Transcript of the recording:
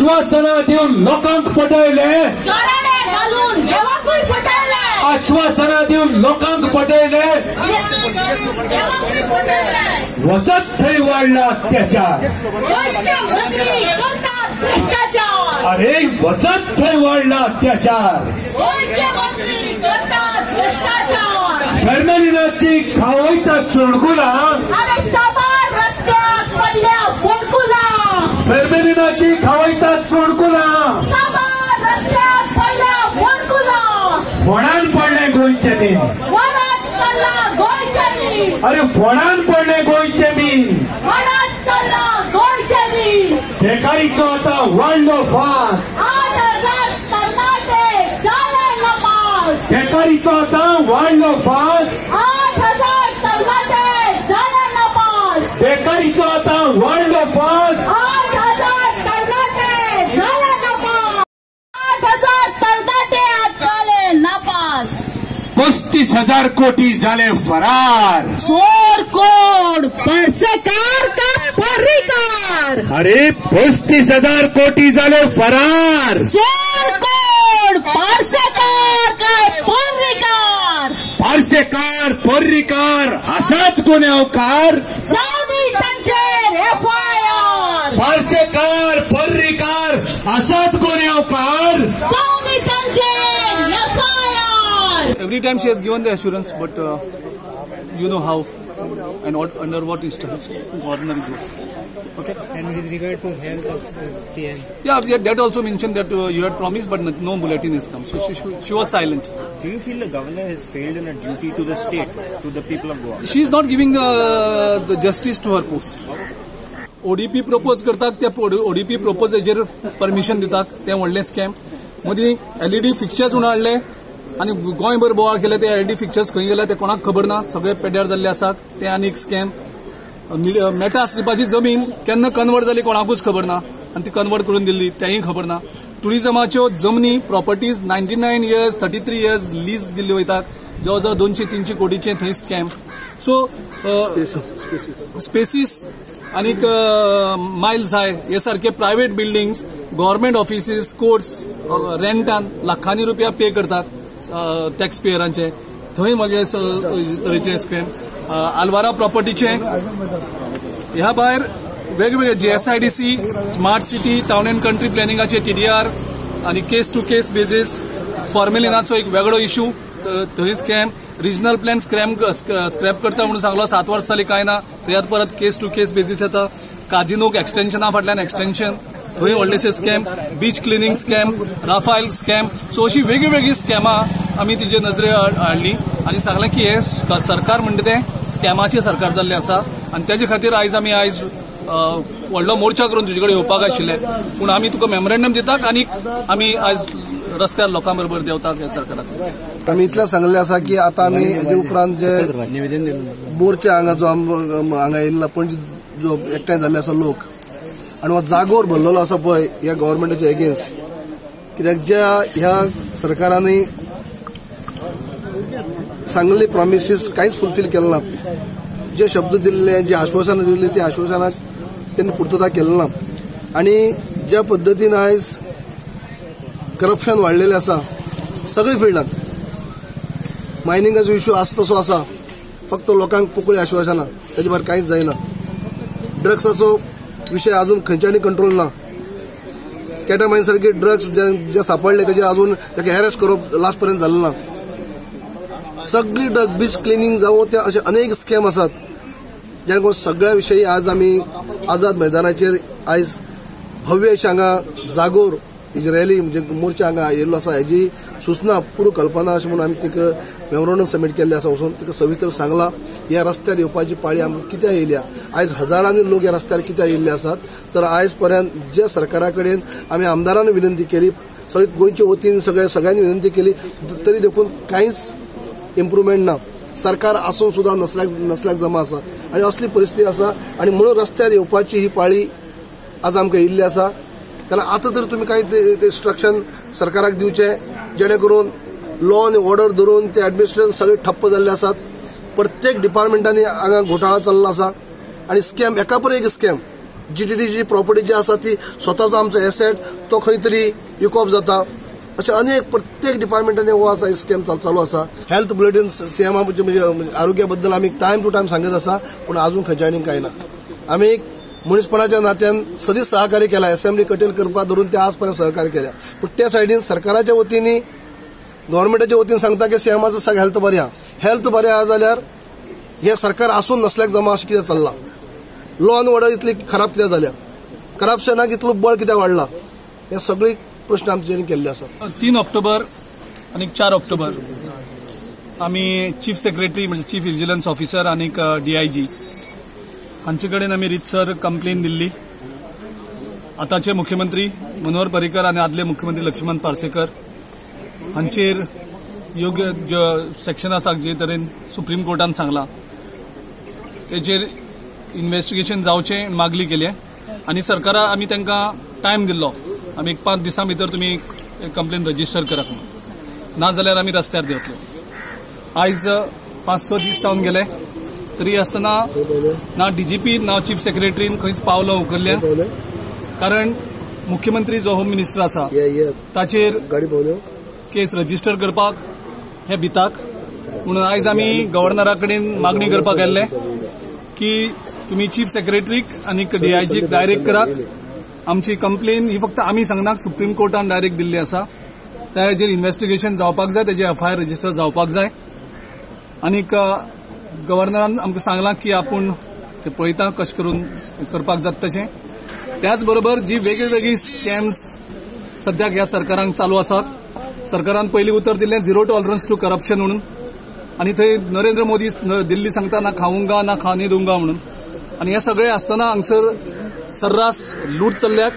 आश्वासना दिवन लोकांक पटयले, आश्वासना दिवन लोकांक पटयले, वचत थंय वाडला अत्याचार। अरे वचत थंय वाडला अत्याचार। फेर्मेलिनाची खावयता चोणकुलां, फेर्मेलिनाची खावयता चोणकुलां, फोंडान पडले गोंयचे मीन, अरे फोंडान पडले गोंयचे मीन, बेकारीचो आतां वाडलो फास, बेकारीचो आतां वाडलो फास, बेकारीचो आतां वाडलो फास, 35,000 कोटी झाले फरार, चोर कोण परसेकार का पर्रीकार, अरे 35,000 कोटी झाले फरार, चोर कोण परसेकार काय पर्रीकार, पार्सेकार पर्रीकार असाच गुन्हेगार, जाऊनी तांचेर एफआयआर, पार्सेकार पर्रीकार असाच गुन्हेगार, जाऊनी तांचेर FIR. Every time she has given the assurance, but you know how and what, under what instruction governor is working. Okay. And with regard to health of CM. Yeah, that also mentioned that you had promised, but no bulletin has come. So she was silent. Do you feel the governor has failed in her duty to the state, to the people of Goa? She is not giving the justice to her post. ODP propose करतात, त्या ODP propose हेजेर permission दितात, ते व्हडलें scam. मदीं LED fixtures म्हणून हाडले आनी गोंयभर बोवाळ केले, ते एलईडी फिक्चर्स खंय गेले ते कोणाक खबर ना, सगळे पेड्यार जाल्ले आसात, ते आनी एक स्कॅम. मेटा स्लिपाची जमीन केन्ना कन्वर्ट जाली कोणाकूच खबर ना आनी ती कन्वर्ट करून दिल्ली तेंय खबर ना. टुरिजमाच्यो जमनी प्रॉपर्टीज 99 इयर्स 33 इयर्स लीज दिल्ल्यो वयतात, जवळ जवळ 200-300 कोटीचे थंय स्कॅम. सो स्पेसीस आनीक मायल्स हाय हे सारके private buildings, government offices, courts रेंटान लाखांनी रुपया पे करतात टॅक्स पेयरांचे, थंय मागीर तरेचे स्कॅम. आलवारा प्रॉपर्टीचे, ह्या भायर वेगवेगळे GSIDC, smart city, town and country प्लॅनिंगाचे TDR आनी केस टू केस बेजीस, फॉर्मेलिनाचो एक वेगळो इश्यू, थंय स्कॅम. रिजनल प्लॅन स्क्रॅप करता म्हणून सांगलो, 7 वर्स जाली कांय ना, थंय परत केस टू केस बेजीस येता. काजिनोक एक्सटेन्शना फाटल्यान एक्सटेन्शन, थंय व्हडलेशे scam, beach cleaning scam, Rafale scam. So अशी वेगळी स्कॅमां आमी तिजे नजरे हाडली आनी सांगलें की हे सरकार म्हणटा तें स्कॅमाचें सरकार जाल्लें आसा आनी तेजे खातीर आयज आमी आयज व्हडलो मोर्चा करून तुजे कडेन येवपाक आशिल्ले, पूण आमी तुका मेमोरेंडम दितात आनी आमी आयज रस्त्यार लोकां बरोबर देंवतात ह्या सरकाराक. आमी इतलें सांगलें आसा की आतां आमी हेजे उपरांत जे मोर्चा हांगा जो हांगा येयल्ला पणजी जो एकठांय जाल्ले आसा लोक आनी हो जागोर भरलेलो आसा पळय ह्या गव्हर्मेंटाच्या एगेन्स्ट, कित्याक ज्या ह्या सरकारांनी सांगल्ली प्रॉमिसीस कांयच फुलफील केलें ना, जे शब्द दिल्ले, जे आश्वासनां दिल्ली ती आश्वासनां तेणी पुर्तता केलें ना आनी ज्या पद्दतीन आयज करप्शन वाडलेलें आसा सगळे फिल्डांत, मायनिंगाचो इश्यू आसा तसो आसा, फक्त लोकांक पोकळी आश्वासनां, तेजे भायर कांयच जायना. ड्रग्साचो विशय अजून खंयच्यानी कंट्रोल ना, केटामायन सारके ड्रग्स जे सापडले तेजे अजून ताका हॅरेस करप लास्ट पर्यंत जालें ना. सगळी ड्रग बीच क्लिनींग जावं ते अशे अनेक स्कॅम आसात जेणे करून सगळ्या विशयी आज आमी आझाद मैदानाचेर आयज भव्य अशें हांगा जागोर ही रॅली म्हणजे मोर्चा हांगा येयल्लो आसा हेजी सूचना पूर्व कल्पना अशें म्हणून आमी तिका मेमोरंडम सबमीट केल्लें आसा, वचून तिका सविस्तर सांगलां ह्या रस्त्यार येवपाची पाळी आमकां कित्याक येयल्या, आयज हजारांनी लोक ह्या रस्त्यार कित्याक येयल्ले आसात. तर आयज पर्यंत ज्या सरकारा कडेन आमी आमदारान विनंती केली, सगळे गोंयचे वतीन सगळ्यांनी विनंती केली, तरी देखून कांयच इम्प्रुवमेंट ना. सरकार आसून सुद्दां नसल्याक जमा आसा आनी असली परिस्थिती आसा आनी म्हणून रस्त्यार येवपाची ही पाळी आज आमकां येयल्ली आसा. तेन्ना आतां तर तुमी कांय ते इन्स्ट्रक्शन सरकाराक दिवचें जेणे करून लॉ आनी ऑर्डर धरून ते एडमिनिस्ट्रेशन सगळे ठप्प जाल्ले आसात. प्रत्येक डिपार्टमेंटांनी हांगा घोटाळा चल्लो आसा आनी स्कॅम एका पर एक स्कॅम. जीटीडीची प्रॉपर्टी जी आसा ती स्वताचो आमचो एसेट तो खंय तरी विकोप जाता. अशे अनेक प्रत्येक डिपार्टमेंटांनी हो आसा स्कॅम चालू आसा. हेल्थ बुलेटीन सीएमा म्हणजे आरोग्या बद्दल आमी टायम टू टायम सांगत आसा, पूण अजून खंयच्या आनी कांय ना. आमी मनीसपणाच्या नात्यान सदीच सहकार्य केला, असेंब्ली कटेल करपा धरून ते आज पर्यंत सहकार्य केल्या, पूण त्या सायडीन सरकाराच्या वतीन गव्हर्मेंटाच्या वतीन सांगता की सीएमाचो सगळें हेल्थ बरें आहा. हेल्थ बरें आहा जाल्यार हे सरकार आसून नसल्याक जमा अशें कितें चल्लां? लॉ एन्ड ऑर्डर इतली खराब कित्याक जाल्या? करप्शनाक इतलो बळ कित्याक वाडला? हे सगळे प्रश्न आमचे केल्ले आसात. 3 ऑक्टोबर आनी 4 ऑक्टोबर आमी चीफ सेक्रेटरी म्हणजे चीफ विजिलन्स ऑफिसर आनी डीआयजी हांचे कडेन आमी रितसर कंप्लेन दिल्ली. आतांचे मुख्यमंत्री मनोहर पर्रीकर आनी आदले मुख्यमंत्री लक्ष्मण पार्सेकर हांचेर योग्य सेक्शन आसा जे तरेन सुप्रीम कोर्टान सांगला तेचेर इन्व्हेस्टिगेशन जावचें मागणी केली आनी सरकारा आमी तांकां टायम दिल्लो, आमी एक 5 दिसां भितर तुमी कंप्लेन रजिस्टर करात म्हणून, ना जाल्यार आमी रस्त्यार देंवतले. आयज 5-6 दीस जावन गेले तरी आसतना ना डीजीपी ना चीफ सेक्रेटरीन खंयच पावलां उखल्ल्या, कारण मुख्यमंत्री जो होम मिनिस्टर आसा ताचेर केस रजिस्टर करपाक हे भिताक. म्हणून आयज आमी गव्हर्नरा कडेन मागणी करपाक गेल्ले की तुमी चीफ सेक्रेटरीक आनी डीआयजीक डायरेक्ट करात. आमची कंप्लेन ही फक्त आमी सांगना, सुप्रीम कोर्टान डायरेक्ट दिल्ली आसा, ताचेर इन्व्हेस्टिगेशन जावपाक जाय, ताजेर एफआयआर रजिस्टर जावपाक जाय. आनी गव्हर्नरान आमकां सांगलां की आपूण ते पळयता कशें करून करपाक जाता तशें. त्याच बरोबर जी वेगळी स्कॅम्स सद्याक ह्या सरकारांक चालू आसात, सरकारान पयलीं उतर दिल्लें झिरो टॉलरन्स टू करप्शन म्हणून, आनी थंय नरेंद्र मोदी दिल्ली सांगता ना खाऊंगा ना खाने दूंगा म्हणून, आनी हे सगळें आसतना हांगसर सर्रास लूट चल्ल्या.